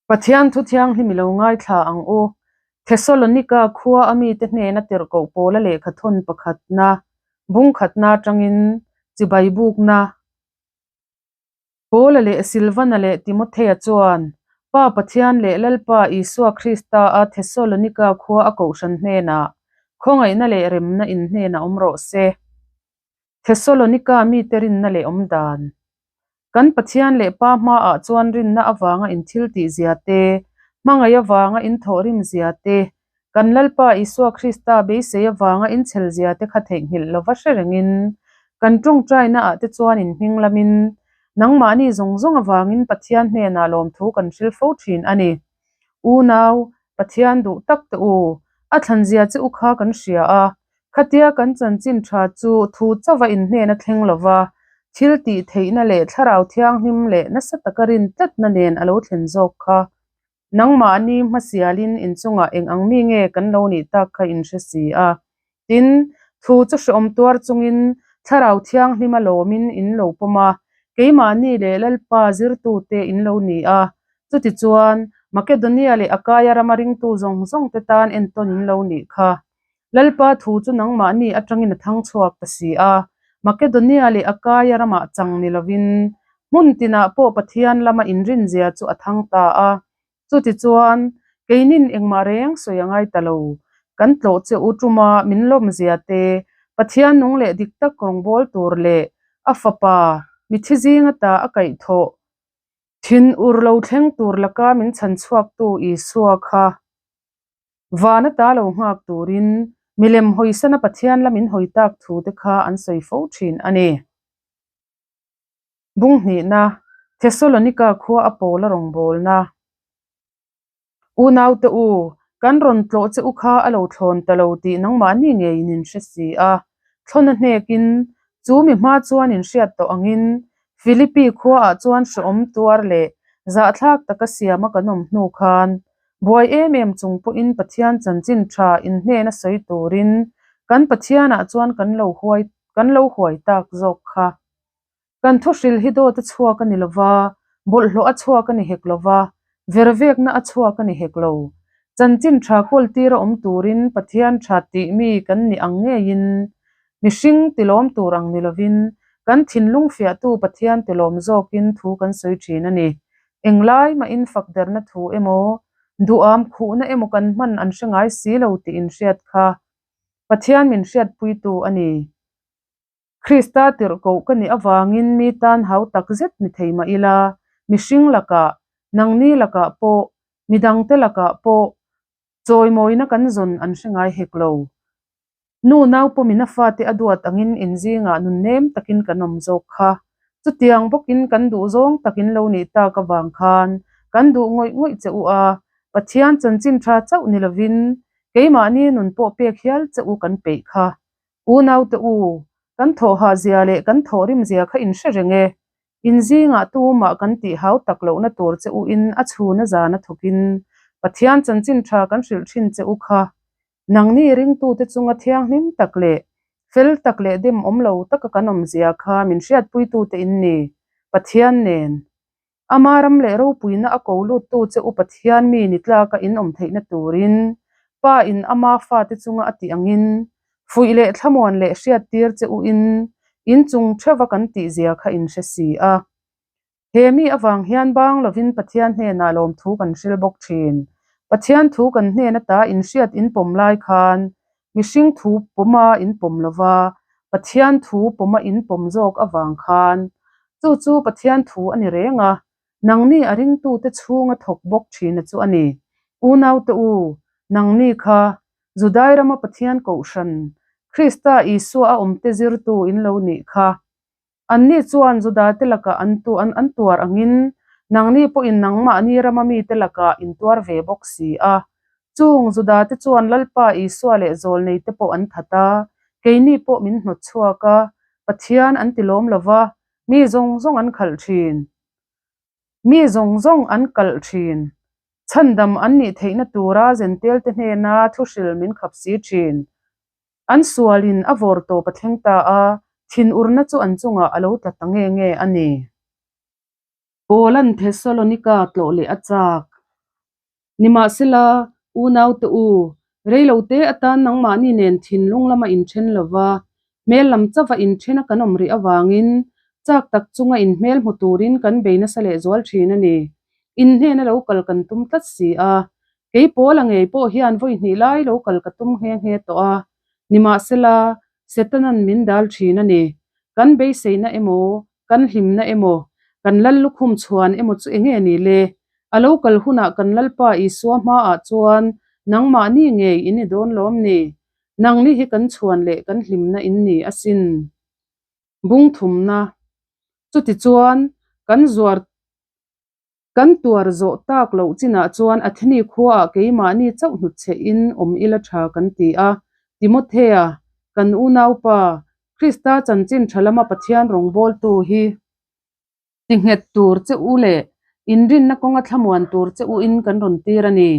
Pathian thu thianghlim i lo ngaithla ang u. Thesalonika khua a mite hnena tirhkoh pawla lehkha thawn pakhatna, bung khatna atangin chibai bukna Paula leh Silvana leh Timothea chuan Pa Pathian leh Lalpa Isua Krista a Thesalonika khua a kohhran hnenah khawngaihna leh remna in hnenah awm rawh se. Thesalonika mite rinna leh awm dan. Kan Pathian leh Pa hmaah chuan rinna avanga in thil tih zia te, hmangaih avanga in thawhrim zia te, kan Lalpa Isua Krista beisei avanga in chhel zia te kha theihnghilh lova hre rengin, kan tawngtaina ah te chuan in hming lamin, nangmahni zawng zawng avangin Pathian hnenah lawmthu kan hril fo thin a ni. Unau, Pathian duh tak te u, a thlan zia che u kha kan hria a, Khatia kan chanchin tha chu thu chauha inhnen a thleng lo va, thil tih theihna leh thlarau thianghlim leh nasa taka rin tlatna nen a lo thlen zawk kha. Nangmahni hmasialin inchungah eng ang mi nge kan lo nih tak kha in hre si a. Tin, thu chu hreawm tuar chungin thlarau thianghlima lawmin in lo pawm a, keimahni leh Lalpa zirtute in lo ni a. Chutichuan, Makedonia leh Akaia rama ringtu zawng zawngte tan entawn in lo nih kha. Lalpa thu chu nangmahni atangin a thang chhuak ta si a, Makedonia leh Akaia ramah chang ni lovin, hmun tinah pawh Pathian lama inrinzia chu a thang ta a. Chutichuan, keinin engmah reng sawi a ngai ta lo. Kan tlawh che u tuma min lawmzia te, Pathian nung leh dik tak rawngbâwl tur leh a Fapa, mithi zinga ta a kaihthawh thin ur lo thleng tur laka min chhan chhuaktu Isua kha Van ata lo nghak turin milem hawisana Pathian lam in hawi tak thu te kha an sawi fo thin a ni. Bung hnihna, Thesalonika khua a pawl a rawngbawlna. Unaute u, kan rawn tlawh che u kha a lo thlawn ta lo tih nangmahni ngeiin in hre si a, thlawn a hnekin chu mi hma chuan in hriat tawh angin Philippi khuaah chuan hrehawm tuar leh zahthlak taka siama kan awm hnu khan Buai em em chung pawhin Pathian chanchin tha inhnena sawi turin kan Pathianah chuan kan lo huai kan lo huai tak zawk kha. Kan thuhril hi dawt a chhuak a ni lova, bawlhhlawh a chhuak a ni hek lova, vervekna a chhuak a ni hek lo. Chanchin tha kawl tira awm turin Pathian tha tih mi kan nih ang ngeiin mihring tilawm tur ang ni lovin kan thinlung fiahtu Pathian tilawm zawkin thu kan sawi thin a ni. Englai mahin fak derna thu emaw, duham khuhna emaw kan hman an hre ngai si lo tih inhriat kha Pathian min hriatpuitu a ni. Krista tirhkoh ka nih avangin mi tan hau tak zet ni thei mah ila, mihring lakah, nangni lakah pawh, midangte lakah pawh chawimawina kan zawn an hre ngai hek lo. Nu nau pawmin a fate a duat angin in zingah nun nem takin kan awm zawk kha. Chutiang bawkin kan duh zawng takin lo nih tak avang khan kan duh ngawih ngawih che u a, Pathian chanchin tha chauh ni lovin keimahni nun pawh pek hial che u kan peih kha. Unaute u, kan thawhhah zia leh kan thawhrim zia kha in hre reng e. In zingah tumah kan tih hau tak lohna tur che u in a chhun a zan a thawkin Pathian chanchin tha kan hrilh thin che u kha. Nangni ringtute chunga thianghlim tak leh fel tak leh dem awm lo taka kan awmzia kha min hriatpuitute in ni, Pathian nen. Ama ram leh ropuina a ko luttu che u Pathian mi ni tlaka in awm theihna turin Pa in ama fate chunga a tih angin fuih leh thlamuan leh hriattir che u in in chung theuva kan tihzia kha in hre si a. He mi avang hian bang lovin Pathian hnenah lawmthu kan hril bawk thin. Pathian thu kan hnen ata inhriat in pawm lai khan mihring thu pawma in pawm lova, Pathian thu pawma in pawm zawk avang khan chu chu Pathian thu a ni reng a, nangni a ringtute chhunga thawk bawk thina chu a ni. Unaute u, nangni kha Judai rama Pathian kohhran, Krista Isua a awmte zirtu in lo nih kha. Anni chuan Judate lakah an tu an an tuar angin nangni pawhin nangmahni rama mite lakah in tuar ve bawk si a. Chung Judate chuan Lalpa Isua leh Zawlneite pawh an that a, keini pawh min hnawt chhuak a, Pathian an ti lawm lo va, mi zawng zawng an khalh thin. Mi zawng zawng an kalh thin. Chhandam an nih theihna tura Zentelte hnena thuhril min khap si thin. An sualin a vawr tawp a thleng ta a, thinurna chu an chungah a lo tla ta nge nge a ni. Paula'n Thesalonika tlawh leh a chak. Nimahsela, unaute u, reilote atan nangmahni nen thinlung lama inthen lova, hmel lam chauha inthena kan awm rih avangin chak tak chunga inhmel hmu turin kan bei nasa lehzual thin a ni. In hnena lo kal kan tum tlat si a, kei Paula ngei pawh hian vawi hnih lai lo kal ka tum nghe nghe tawh a. Nimahsela, Setanan min dal thin a ni. Kan beiseina emaw, kan hlimna emaw, kan lal lukhum chhuan emaw chu enge ni le? A lo kal hunah kan Lalpa Isua hmaah chuan nangmahni ngei in ni dawn lawm ni? Nangni hi kan chhuan leh kan hlimna in ni asin. Bung thumna. Chutichuan, kan zuar Kan tuar zawh tak loh chinah chuan Atheni khuaah keimahni chauh hnutchhehin awm ila tha kan ti a. Timothea, kan unaupa, Krista chanchin tha lama Pathian rawngbawltu hi ti nghet tur che u leh inrinna kawnga thlamuan tur che u in kan rawn tir a ni.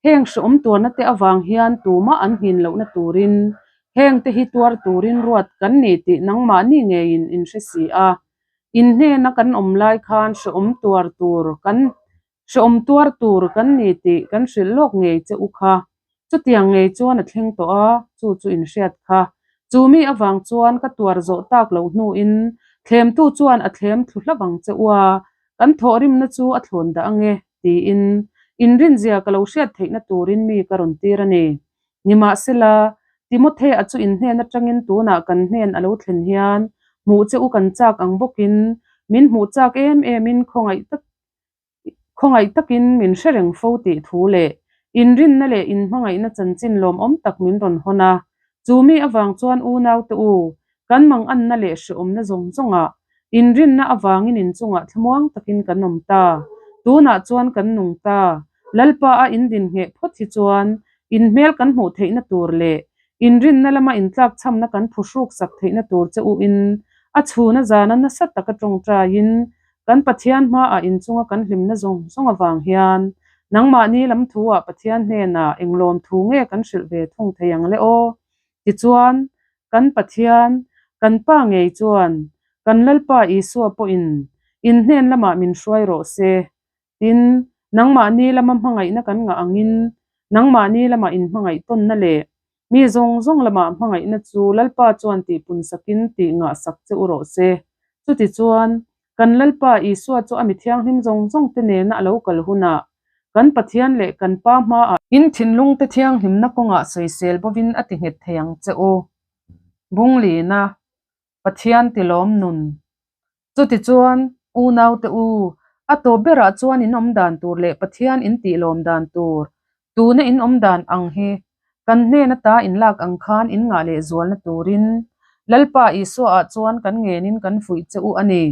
Heng hreawm tuarna te avang hian tumah an nghin lohna turin heng te hi tuar turin ruat kan ni tih nangmahni ngeiin in hre si a. In hnena kan awm lai khan hreawm tuar tur kan hreawm tuar tur kan ni tih kan hrilh lawk ngei che u kha. Chutiang ngei chuan a thleng tawh a, chu chu in hriat kha. Chu mi avang chuan ka tuar zawh tak loh hnuin thlemtu chuan a thlem thlu hlauh ang che u a, kan thawhrimna chu a thlawn dah ange tiin inrinzia ka lo hriat theihna turin mi ka rawn tir a ni. Nimahsela, Timothea chu in hnen atangin tunah kan hnen a lo thlen hian hmuh che u kan chak ang bawkin min hmuh chak em emin khawngaih tak khawngaih takin min hre reng fo tih thu leh inrinna leh inhmangaihna chanchin lawmawm tak min rawn hawn a. Chu mi avang chuan unaute u, kan manganna leh hrehawmna zawng zawngah inrinna avangin inchungah thlamuang takin kan awm ta. Tunah chuan kan nung ta. Lalpa a indin ngheh phawt hi chuan inhmel kan hmuh theihna tur leh inrinna lama intlakchhamna kan phuhruk sak theihna tur che u in a chhuna zana nasa taka tawngtaiin kan Pathian hmaah inchunga kan hlimna zawng zawng avang hian nangmahni lam thuah Pathian hnenah englawm thu nge kan hrilh ve thung thei ang le aw? Tichuan, kan Pathian, kan Pa ngei chuan kan Lalpa Isua pawhin in hnen lamah min hruai rawh se. Tin, nangmahni lama hmangaihna kan ngah angin, nangmahni lama inhmangaih tawnna leh mi zawng zawng lama hmangaihna chu Lalpa chuan tihpun sakin tih ngah sak che u rawh se. Chutichuan, kan Lalpa Isua chu a mi thianghlim zawng zawng te nena a lo kal hunah, kan Pathian leh kan Pa hmaah, in thinlungte thianghlimna kawngah sawisel bovin a ti nghet thei ang che u. Bunglina. Pathian tilawm nun. Chutichuan, unaute u, a tawp berah chuan in awm dan tur leh Pathian in tihlawm dan tur, tuna in awm dan ang hi, kan hnen ata in lak ang khan in ngah leh zualna turin Lalpa Isuaah chuan kan ngenin kan fuih che u a ni.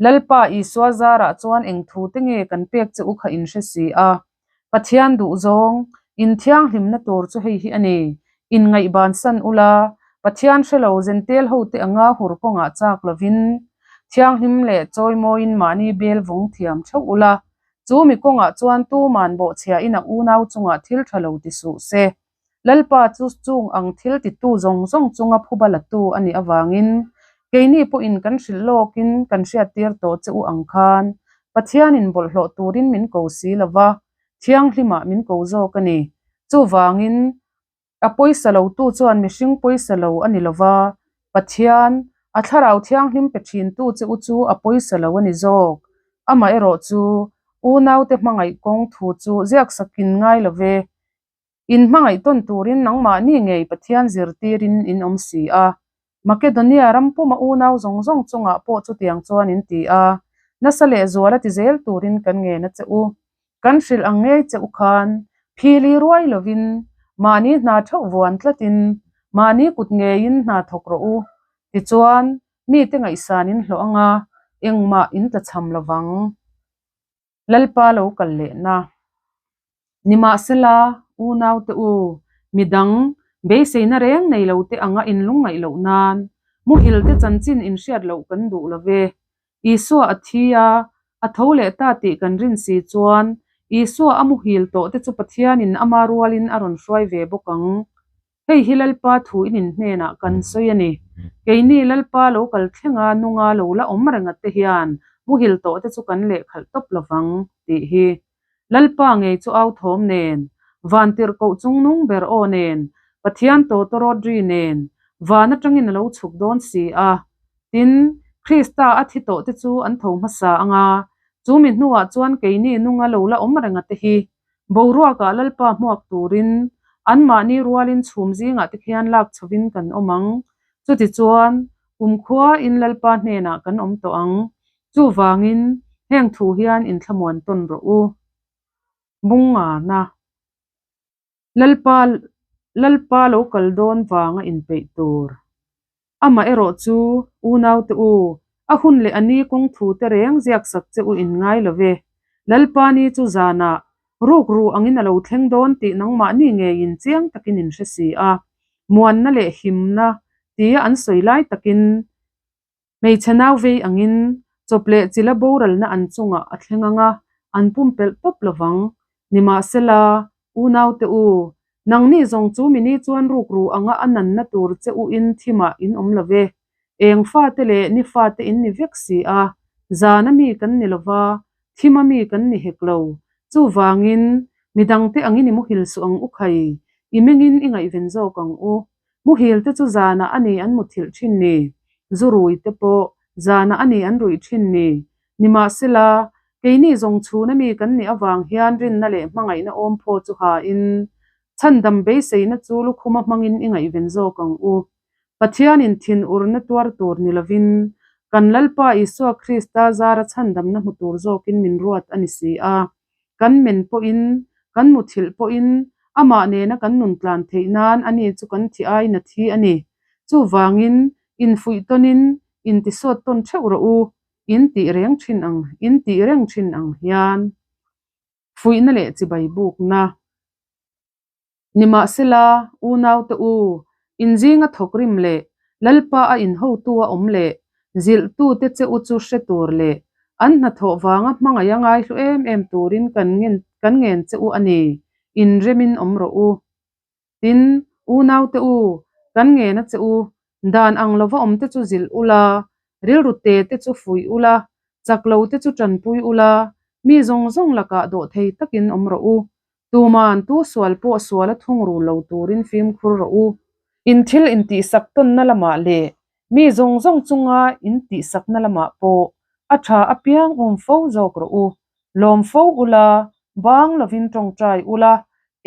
Lalpa Isua zarah chuan eng thu te nge kan pek che u kha in hre si a. Pathian duhzawng, in thianghlimna tur chu hei hi a ni, in ngaihbansan ula, Pathian hre lo zentel hote anga hur kawngah chak lovin, thianghlim leh chawimawiin mahni bel vawng thiam theuh ula, chu mi kawngah chuan tuman bawhchhiahin a unau chungah thil tha lo ti suh se. Lalpa chu chung ang thil titu zawng zawng chunga phuba latu a nih avangin keini pawhin kan hrilh lawkin kan hriattir tawh che u ang khan Pathianin bawlhhlawh turin min ko si lo va, thianghlimah min ko zawk a ni. Chuvangin a pawisa lotu chuan mihring pawisa lo a ni lo va, Pathian, a thlarau thianghlim pe thintu che u chu a pawisa lo a ni zawk. Amaherawhchu, unaute hmangaih kawng thu chu ziaksakin ngai lo ve. In hmangaih tawn turin nangmahni ngei Pathian zirtirin in awm si a. Makedonia ram puma unau zawng zawng chungah pawh chutiang chuan in ti a, nasa leh zuala ti zel turin kan ngen a che u. Kan hrilh ang ngei che u khan, phili ruai lovin, mahni hna theuh vuan tlatin, mahni kut ngeiin hna thawk rawh u. Tichuan, mite ngaihsan in hlawh anga, engmah in tlachham lovang. Lalpa lo kal lehna. Nimahsela, unaute u, midang, beiseina reng nei lote anga inlungngaih loh nan, muhilte chanchin inhriat loh kan duh lo ve. Isua a thi a, a tho leh ta tih kan rin si chuan, Isua a muhil tawhte chu Pathianin ama rualin a rawn hruai ve bawk ang. Hei hi Lalpa thu in in hnenah kan sawi a ni. Keini Lalpa lo kal thlenga nunga lo la awm renga te hian muhil tawh te chu kan lehkhalh tawp lovang tih hi. Lalpa ngei chu au thawm nen, vantirhkoh chungnung ber aw nen, Pathian tawtawrawt ri nen, van atangin a lo chhuk dawn si a. Tin, Krista a thi tawh te chu an tho hmasa ang a, chu mi hnuah chuan keini nunga lo la awm renga te hi boruakah Lalpa hmuak turin anmahni rualin chhum zingah te khian lak chhovin kan awm ang. Chutichuan, kumkhuain Lalpa hnenah kan awm tawh ang. Chuvangin, heng thu hian inthlamuan tawn rawh u. Bungngana. Lalpa Lalpa lo kal dawn vanga inpeih tur. Amah erawh chu, unaute u, a hun leh a ni kawng thu te reng ziak sak che u in ngai lo ve. Lalpa ni chu zanah rukru angin a lo thleng dawn tih nangmahni ngeiin chiang takin in hre si a. Muanna leh himna tia an sawi lai takin Hmeichhe nau vei angin chawp leh chila boralna an chungah a thleng ang a, an pumpelh tawp lovang. Nimahsela, unaute u, nangni zawng chu mini chuan rukru anga a nanna tur che u in thimah in awm lo ve. Eng fate leh ni fate in ni vek si a, zana mi kan ni lova, thima mi kan ni hek lo. Chuvangin, midangte angin i muhil suh ang u khai, i mengin i ngaihven zawk ang u. Muhil te chu zanah a ni an muthilh thin ni, zu rui te pawh zanah a ni an ruih thin ni. Nimahsela, keini zawng chhuna mi kan nih avang hian rinna leh hmangaihna awm phaw chu hain, chhandam beiseina chu lukhuma hmangin i ngaihven zawk ang u. Pathianin thin urna tuar tur ni lovin, kan Lalpa Isua Krista zara chhandamna hmu tur zawkin min ruat a ni si a. Kan men pawhin, kan muthilh pawhin amah nena kan nun tlan theih nan ani chu kan thi aiin a thi a ni. Chuvangin, infuih tawnin intisawt tawn theuh rawh u, in tih reng thin ang, in tih reng thin ang hian fuihna leh chibai bukna. Nimahsela, unaute u, inzinga thawkrim leh Lalpa a inhotu a awm leh zilhtute che u chu hre tur leh an hnathawh vanga hmangaih a ngaihlu em em turin kan ngen kan ngen che u a ni, inremin awm rawh u. Tin, unaute u, kan ngen a che u, dan ang lova awmte chu zilh ula, rilru te te chu fuih ula, chak lo te chu tanpui ula, mi zawng zawng lakah dawh thei takin awm rawh u. Tuman tu sual pawh sual a thung ru lo turin fimkhur rawh u. In thil intihsak tawnna lamah leh mi zawng zawng chunga intihsakna lamah pawh a tha apiang um fo zawk rawh u. Lawm fo ula, bang lovin tawngtai ula,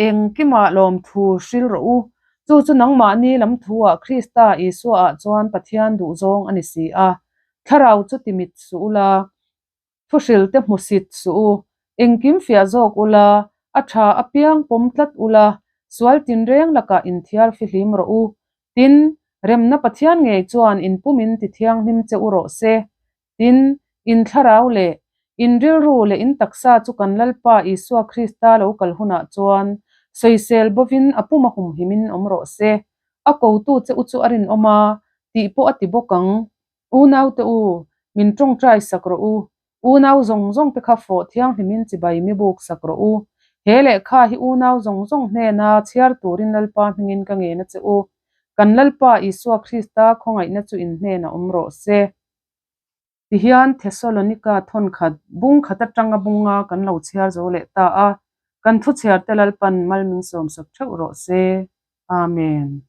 engkimah lawmthu hril rawh u. Chu chu nangmahni lam thuah Krista Isuaah chuan Pathian duhzawng a ni si a. Thlarau chu timit suh ula, Thuhril te hmusit suh u, engkim fiah zawk ula, a tha apiang pawm tlat ula, sual tinreng lakah inthiar fihlim rawh u. Tin, remna Pathian ngei chuan in pumin ti thianghlim che u rawh se. Tin, in thlarau leh in rilru leh in taksa chu kan Lalpa Isua Krista lo kal hunah chuan sawisel bovin a puma humhimin awm rawh se. A kotu che u chu a rinawm a, tih pawh a ti bawk ang. Unaute u, min tawngtai sak rawh u. Unau zawng zawng te kha fawh thianghlimin chibai mi buk sak rawh u. He lehkha hi unau zawng zawng hnena chhiar turin Lalpa hmingin ka ngen a che u. Kan Lalpa Isua Krista khawngaihna chu in hnenah awm rawh se. Tihian Thesalonika thawnkhat bung khat atanga bunga kan lo chhiar zo leh ta a, kan thu chhiarte Lalpan mal min sawmsak theuh rawh se. Amen.